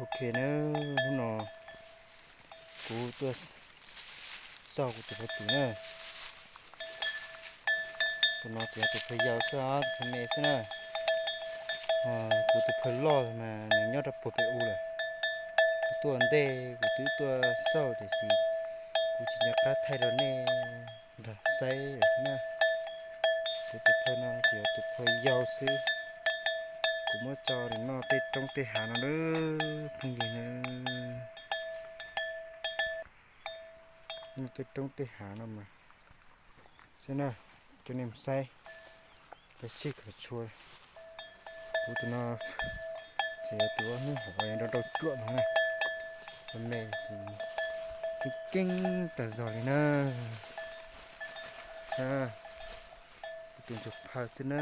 Ok na, hnub no kuv tuaj xauj kuv tus phaw twm na. Tus no tseem yog tus phaw yau xwb, tus phaw me xwb na. Kuv tus phaw loj mas nws nyob rau puag pem u lawm. Kuv tuaj ntej kuv twb tuaj xauj tiam sis kuv tsis nco qab thaij rau nej nrog saib na. Kuv tus phaw no tseem yog tus phaw yau xwb. Kuv muab tso nws noj tej roob tej hav no na phooj ywg na. Noj tej roob tej hav no mas xwb na, coj nej mus saib pes tsij kom tshua. Kuv tus no tseem yog tus ob hnub hauv nrau nrau cuam no na. Tus me keej keeb tag zog li na. Kuv tus ntsuag phaw xwb na.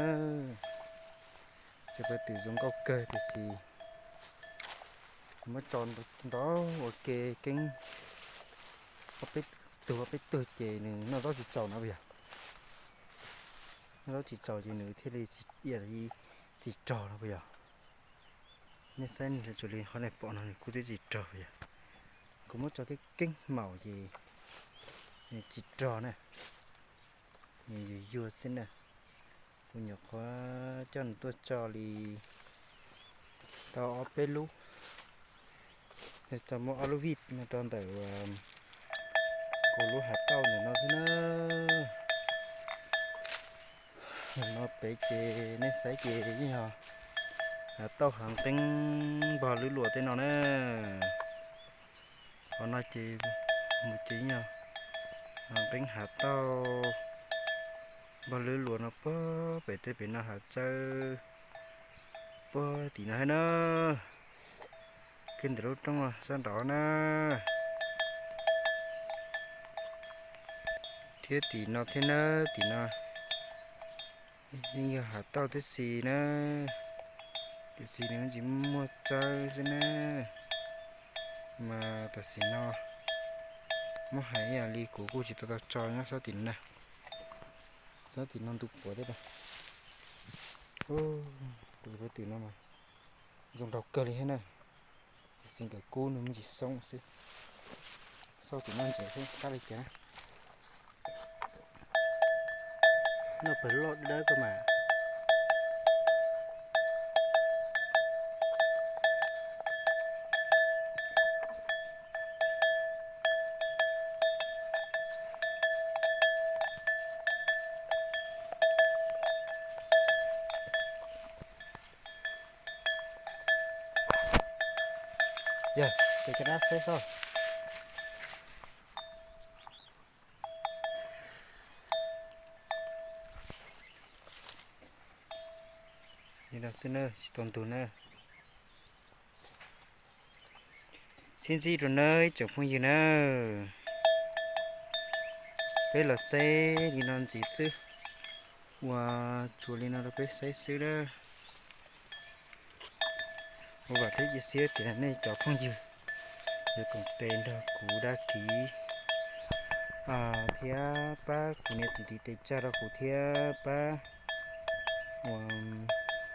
Cov phaw twm zoo nkauj kawg tiam sis muab tso ntau ua ke keeb, ob peb tug ob peb tug ces nws noj zaub tsis txaus no puas yog? Noj zaub tsis txaus ces nws thiaj li tsis ia, tsis rog no puas yog? Nej saib, tsuas li qhov nej pom no nws kuj twb tsis rog puas yog? Kuv muab tso keeb keeb maum ces nws tsis rog na. Nws yuag yuag xwb na. Kuv nyuam qhuav coj nws tuaj tso li tau ob peb lub, tso muab ob lub vij no rau ntawm kuv lub hav tauj ntawm no xwb na. No pem ces nej saib ces yeej yog hav tauj hav nqeeb npog lwb luam tej no na. Qhov no ces mus ces yeej yog hav nqeeb hav tauj npog lwb luam no puag pem tej pem no hav tsawb puag tim no thiab na. Kiag ntawm lub roob no sab nraud na. Thiab tim no thiab na, tim no yeej yog hav tauj tib si na, tiam sis nws tsis muaj tsawb xwb na. Mas tam sim no muab hais ib yam li kuv kuj tsis tau tau tso nyob sab tim no na. Sab tim no ntu puav thiab. Kuv tus phaw twm no mas zoo nraug kawg li thiab na. Tiam sis nkawm kub nws me ntsis xoob xwb. Xauj tim no ntses xwb qab li cas na. Noj pawg loj dawb kawg mas. Yog, ces cov dab xwb xauj. Li no xwb na, tsis tau ntug na. Sib ntsib rau nawb ib tsoom phooj ywg na. Peb los saib li no ntxiv xwb, ua tsuas li no rau peb saib xwb na. Ua vam thiab cia siab tias nej cov phooj ywg yuav koom tes nrog kuv dab kiv thiab pab kuv nias tus ntiv tes tsaj rau kuv thiab pab ua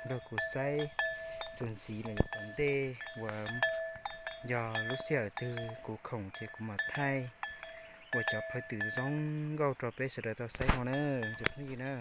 nrog kuv saib txuas ntxiv los yog tom ntej uas yog lub sij hawm twg kuv khoom ces kuv mam thaij ua cov phaw twm zoo nkauj rau peb sawv daws tau saib no na, cov phooj ywg na.